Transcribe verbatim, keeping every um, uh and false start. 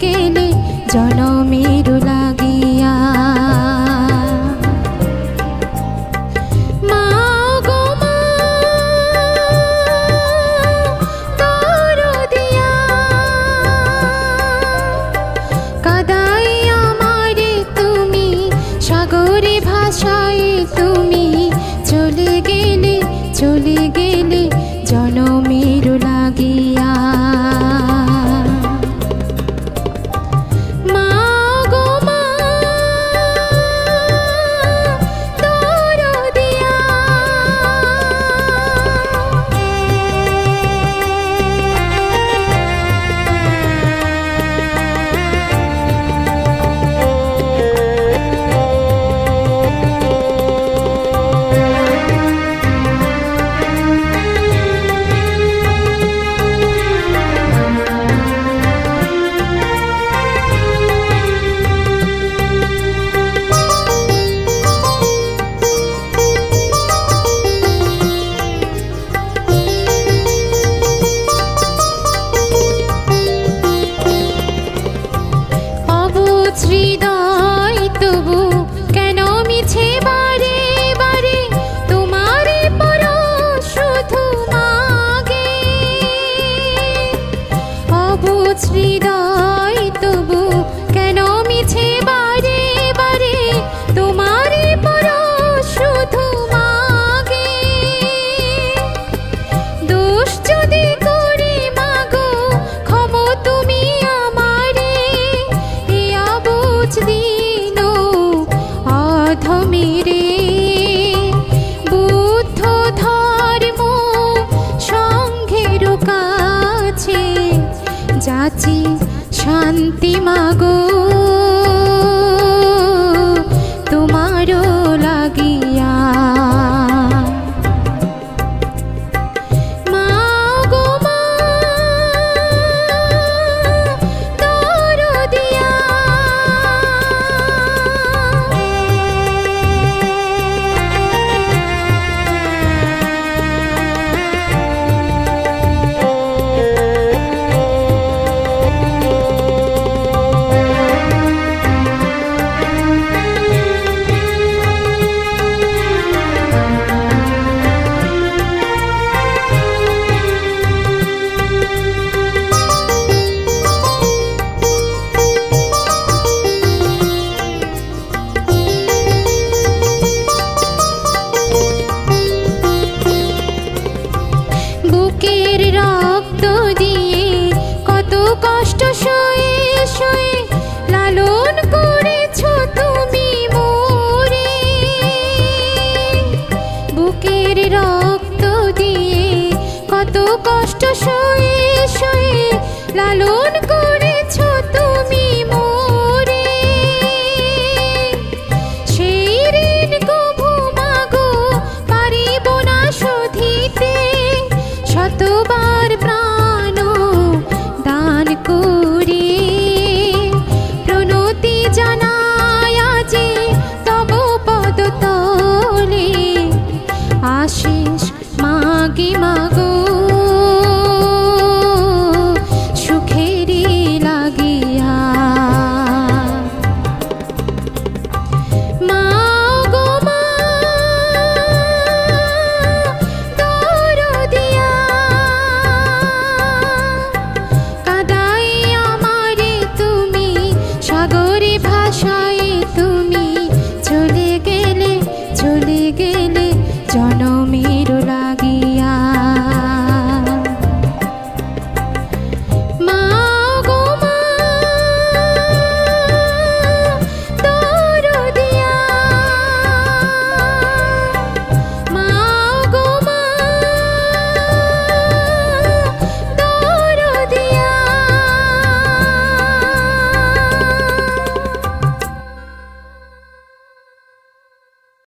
গেলে জনমেরু লাগিয়া। মা গো মা, দরদিয়া, কাদাই আমারে তুমি, সাগরে ভাসাই তুমি, চলে গেলে, চলে গেলে জনমেরু লাগিয়া। মা গো মা, দরদিয়া। অবুঝ হৃদয় তবু কেন মিছে বারে বারে তোমারে পরশ শুধু মাগে? অবুঝ হৃদয় তবু কেন মিছে বারে বারে তোমারে পরশ শুধু মাগে? দোষ যদি করি মাগো, ক্ষম তুমি আমারে, এ অবুঝ দীন অধমরে। বুদ্ধ ধর্ম সংঘের কাছে যাচি শান্তি মাগো তোমারও লাগিয়া। মা গো মা, দরদিয়া। বুকের রক্ত দিয়ে কত কষ্ট সয়ে সয়ে লালন করেছো তুমি মোরে। বুকের রক্ত দিয়ে কত কষ্ট সয়ে সয়ে লালন